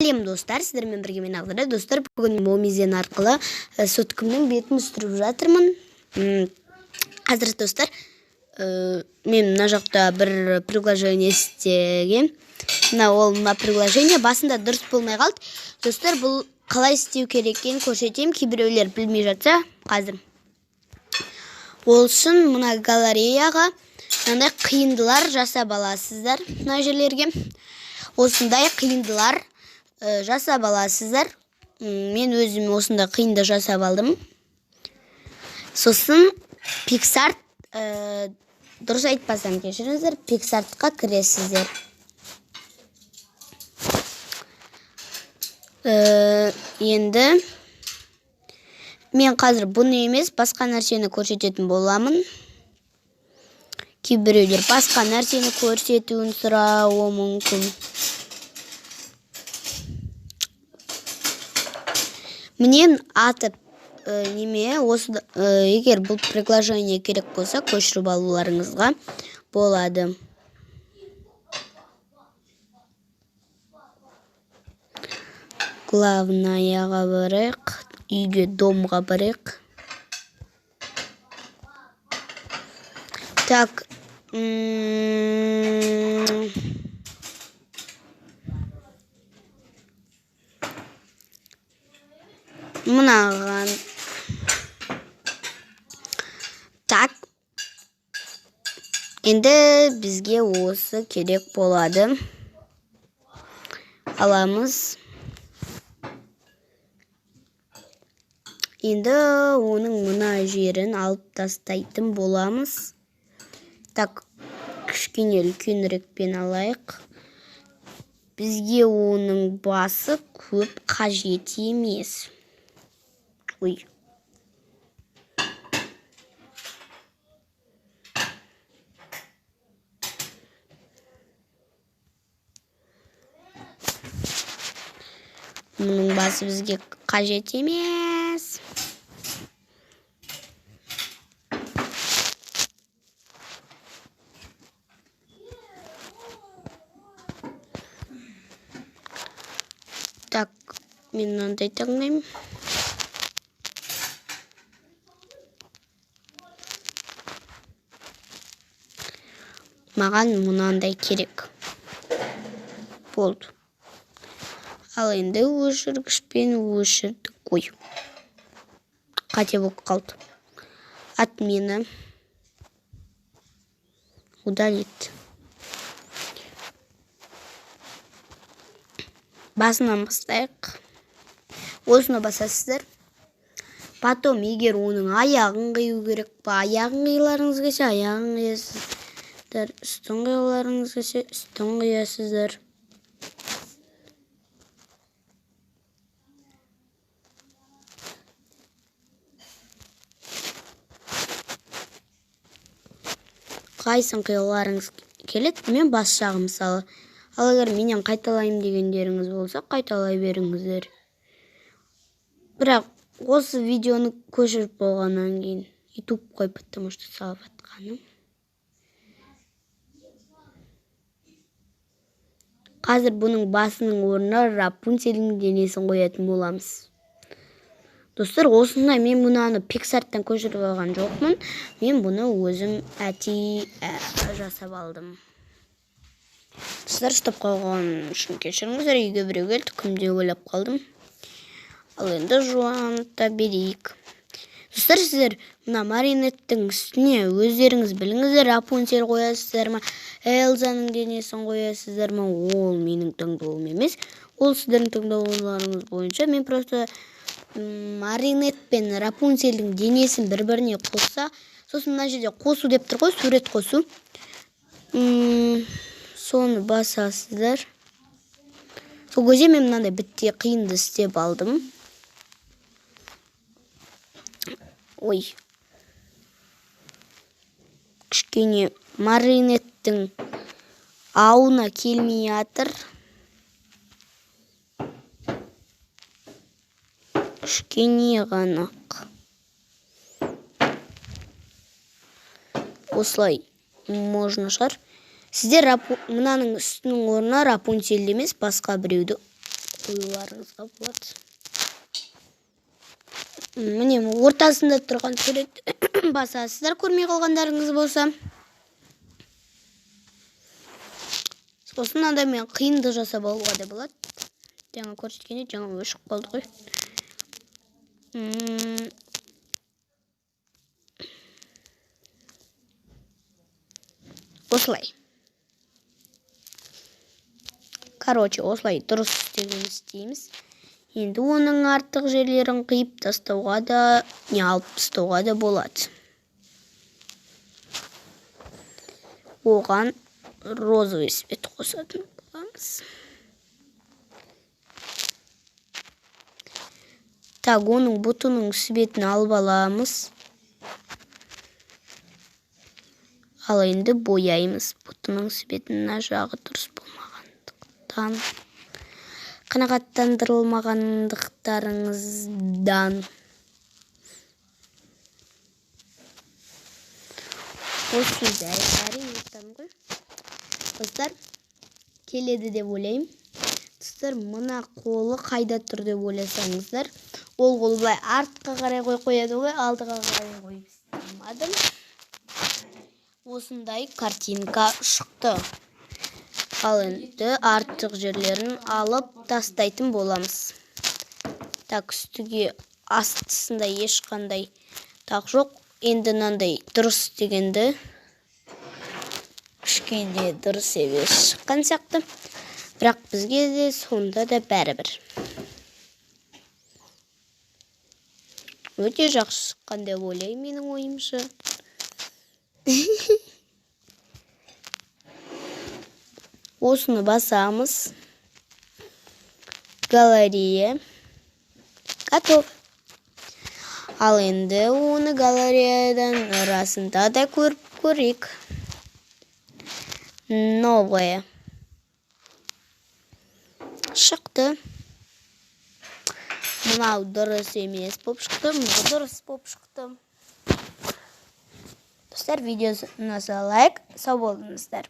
Сәлем достар, сіздермен бірге мен Ақзара. Достар, бүгін Momizен арқылы соткамның бетін түсіріп жатырмын. Қазір достар, мен мына жақта бір приложение істегем. Мына ол мына приложение басында дұрыс болмай қалды. Достар, бұл қалай істеу керек екенін көрсетемін. Кейбіреулер білмей жатса, қазір. Ол үшін мына галереяға мынандай қиындылар жасап аласыздар. Мына жерлерге осындай қиындылар жасап аласыздар. Мен өзім осындай қиынды жасап алдым. Сосын PicsArt, дұрыс айтпасам кешіріңіздер, PicsArt-қа кіресіздер. Енді мен қазір бұны емес, басқа нәрсені көрсететін боламын. Кейбіреулер басқа нәрсені көрсетуін сұрауы мүмкін. Міне аты, неме, осы, егер бұл приложение керек болса, көшіріп алуларыңызға болады. Главнаяға барайық, үйге, домға барайық. Так, мынаған. Так. Енді бізге осы керек болады. Аламыз. Енді оның мына жерін алып тастайтын боламыз. Так, кішкене үлкенірекпен алайық. Бізге оның басы көп қажет емес. Ой. Мұның басы бізге қажет емес. Так, мен мынандай таңдаймын. Маған мынандай керек. Болды. Ал енді өшіргішпен өшірдік. Ой. Қате болып қалды. Отмена. Удалить. Басынан бастайық. Осыны басасыздар. Потом егер оның аяғын қию керек па, аяғын қиларыңыз келсе, аяғын қиясыздар. Үстін қиғыларыңыз келсе, үстін қиясыздар. Қайсын қиғыларыңыз келеді, мен бас жағы мысалы. Ал егер менен қайталаймын дегендеріңіз болса, қайталай беріңіздер. Бірақ осы видеоны көшіріп болғаннан кейін YouTube қой, потому что салып жатқаным. Қазір бұның басының орнына Рапунцельдің денесін қоятын боламыз. Достар, осындай мен мынаны PicsArt-тан көшіріп алған жоқпын. Мен бұны өзім әти жасап алдым. Достар, ұстап қалған үшін кешіріңіздер, үйге біреу келді, кім деп ойлап қалдым. Ал енді жуанта берейік. Достар, сіздер мына марионеттің үстіне өздеріңіз біліңіздер, Рапунцель қоясыздар ма, Элзаның денесін қоясыздар ма, ол менің таңдауым емес. Ол сіздердің таңдауларыңыз бойынша. Мен просто марионет пен Рапунцельдің денесін бір-біріне қосса, сосын мына жерде қосу деп тұр ғой, сурет қосу. Соны басасыздар. Сол кезде мен мынандай бітте қиынды істеп алдым. Ой. Кішкене марионеттің ауына келмей жатыр. Кішкене ғана. Осылай можно шығар. Сіздер мынаның үстінің орнына Рапунцельді емес, басқа біреуді қоюларыңызға болады. Міне, ортасында тұрған сурет басасыздар, көрмей қалғандарыңыз болса. Сосын мынандай мен қиынды жасап алуға да болады. Жаңа көрсеткенде жаңа өшіп қалды ғой. Осылай. Короче, осылай дұрыс істегенін істейміз. Енді оның артық жерлерін қиып тастауға да, не алып тастауға да болады. Оған розовый цвет қосатын боламыз. Так, оның бұтының цветін алып аламыз. Ал енді бояймыз. Бұтының цветін мына жағы дұрыс болмағандықтан, қанағаттандырылмағандықтарыңыздан. Осы сөзді әрең ұмытамын ғой. Достар, келеді деп ойлаймын. Достар, мына қолы қайда тұр деп ойласаңыздар, ол қол былай артқа қарай қойып қояды ғой, алдыға қарай қойып істемадым. Осындай картинка шықты. Ал енді артық жерлерін алып тастайтын боламыз. Так, үстіге астысында ешқандай тақ жоқ. Енді мынандай дұрыс дегенді кішкене дұрыс емес шыққан сияқты. Бірақ бізге де сонда да бәрібір. Өте жақсы шыққан деп ойлаймын, менің ойымша. Осыны басамыз. Галерея. Готов. Ал енді оны галереядан расында да көріп көрейік. Новое. Шықты. Мынау дұрыс емес болып шықты, мынау дұрыс болып шықты. Достар, видео ұнаса лайк, сау болыңыздар.